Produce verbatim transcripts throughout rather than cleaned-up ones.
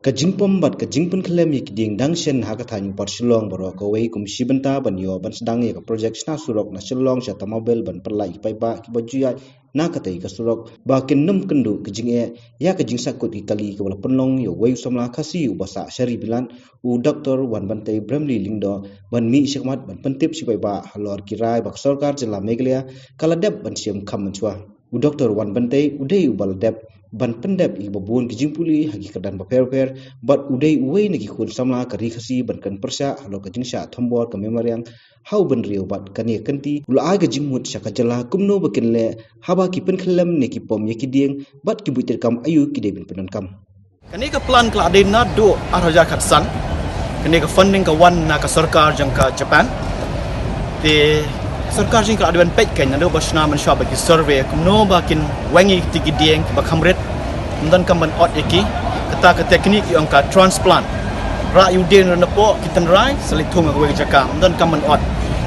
Ka jingpom bad ka jingpynkhlem ïa ki dieng dang shen ha ka thaiñ u Par Shillong baroh kawei kum shi bynta ban ïoh ban sdang ïa ka projek shna surok na Shillong sha Tamawbel ban pynlait ïa ki paidbah kiba ju ïaid na katei ka surok ba kin nym kynduh ka jingeh ïa ka jingsakut ki kali kaba la pynlong ïa uwei u samla Khasi uba sah sha ri Bilat, u Doctor Wanbantei Bramley Lyngdoh, ban mih shakhmat ban pyntip sha ki paidbah halor ki rai ba ka sorkar jylla Meghalaya ka la dep ban shim kham mynshuwa. U Doctor Wanbantei u dei uba la dep ban pyndep ïa kiba bun ki jingpule ha ki kyrdan bapher bapher bad u dei uwei na ki khun samla ka ri Khasi ban kren pyrshah halor ka jingshah thombor ka mei mariang ha u bynriew bad kane ka kynti u la ai ka jingmut sha ka jylla kumno ba kin leh haba ki pynkhlem ne ki pom ïa ki dieng bad ki buit treikam aïu ki dei ban pyndonkam. Kane ka plan ka la dei naduh ar hajar khatsan. Kane ka funding ka wan na ka sorkar jong ka Japan. Te sorkar jong ka la dei ban peit kein naduh ba shna mynshuwa bad ki survey kumno ba kin weng ïa kiti ki dieng kiba kham rit. Ym donkam ban ot ïa ki. Kata ka technique ïa ong ka transplant. Rah ïa u dieng napoh ki tynrai, sa leit thung ha kawei ka jaka. Ym donkam ban ot.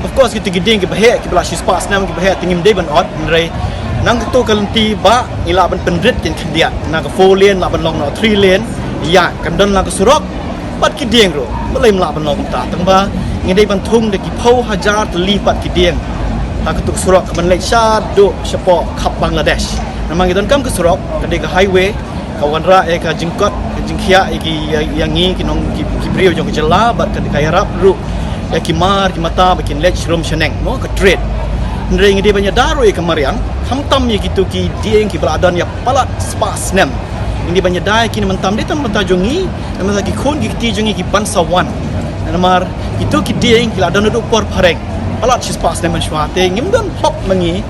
Of course kiti ki dieng kiba heh, kiba la shispah snem kiba heh te ngim dei ban ot. Hynrei nangta ka lynti ba ngi lah ban pynrit kein khyndiat. Na ka four lane lah ban long na three lane. Ïa, kan don la ka surok bad ki dieng ruh. Balei ym lah ban long kumta? Tang ba ngi dei ban thung da ki phew hajar tylli pat ki dieng ha katu ka surok kaban leit shaduh shapoh khap Bangladesh. Namar ngi donkam ka surok, ka dei ka highway, ka wanrah ïa ka jingkot, ka jingkhiah ïa ki, ïa, ïa ngi ki nong ki, ki briew jong ka jylla bad ka dei ka ïarap ruh ïa ki mar ki mata ba kin leit sharum shaneng, mo, ka trade. Hynrei ngi dei ban ïada ruh ïa ka mariang, khamtam ïa kitu ki dieng kiba la don ïa palat spah snem. Ngi dei ban ïada ïa ki na mynta, ym dei tang na bynta jong ngi, na bynta ki khun ki kti jong ngi kiban sa wan. Namar kitu ki dieng ki la don naduh por phareng. Palat shispah snem mynshuwa te ngim don hok ma ngi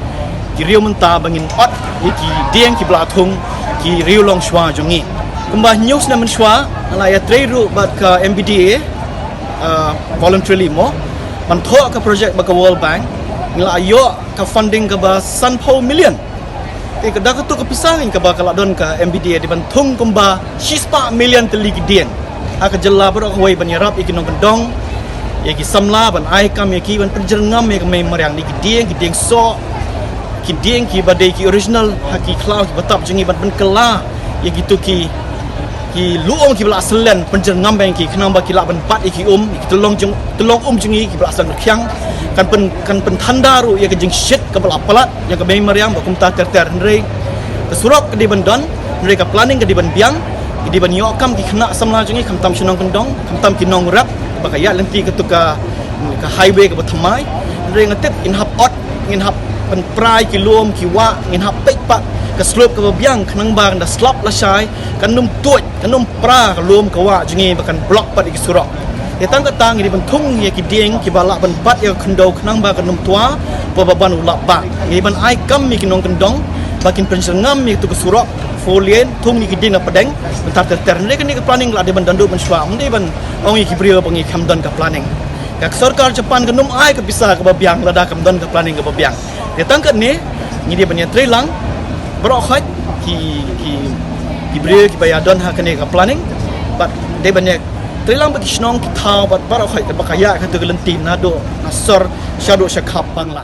ki riew mynta ba ngin ot ïa ki dieng kiba la thung ki riew longshuwa jong ngi. Kumba hynñiew snem mynshuwa nga la ïatrei ruh bad ka M B D A, uh, voluntarily mo, ban thoh ka project bad ka World Bank, ngi la ïoh ka funding kaba sanphew million. Te ka da katu ka pisa ngin kaba ka la don ka M B D A dei ban thung kumba shispah million tylli ki dieng ha ka jylla baroh kawei ban ïarap ïa ki nongkyndong, ïa ki samla ban ai kam ïa ki ban pynjyrngam ïa ka mei mariang, ki dieng, ki dieng soh, ki dieng kiba dei ki original ha ki khlaw kiba tap jong ngi ban pynkylla ïa kitu ki ki lum kiba la syllen, pynjyrngam bad ki khnang ba ki lah ban bat ïa ki um, ïa ki tyllong jong, tyllong um jong ngi kiba la syllen rkhiang. Kan pyn, kan pynthanda ruh ïa ka jingshit kaba la palat ïa ka mei mariang bad kumta ter ter. Hynrei ka surok ka dei ban don, hynrei ka planning ka dei ban biang. Ki dei ban ïoh kam ki khynnah samla jong ngi, khamtam sha nongkyndong, khamtam ki nongrep, ba ka ïaid lynti katu ka, ka highway kaba thymmai. Hynrei nga tip ngin hap ot, ngin hap pynpra ïa ki lum ki wah, ngin hap peit pat ka slope kaba biang khnang ba kan da slap lashai, kan ym tuid, kan ym pra ka lum ka wah jong ngi ba kan block pat ïa ki surok. Ïa tang kata ngi dei ban thung ïa ki dieng kiba lah ban bat ïa ka khyndew khnang ba kan ym twa, ba, ba ban u lap ba. Ngi dei ban ai kam ïa ki nongkyndong ba kin pynjyrngam ïa katu ka surok four lane, thung ïa ki dieng napdeng, ban tar ter ter. Hynrei kane ka planning la dei ban don naduh mynshuwa, ym dei ban ong ïa ki briew ba ngi kham don ka planning. Ka sorkar Japan kan ym ai ka pisa kaba biang lada kam don ka planning kaba biang. Ïa tang katne ngi dei ban ïatreilang baroh khoit ki, ki, ki briew kiba ïadon ha kane ka planning. Bad dei ban ïatreilang bad ki shnong ki thaw bad baroh khoit kaba ka ïa katu ka lynti naduh na sor shaduh sha khap Bangla.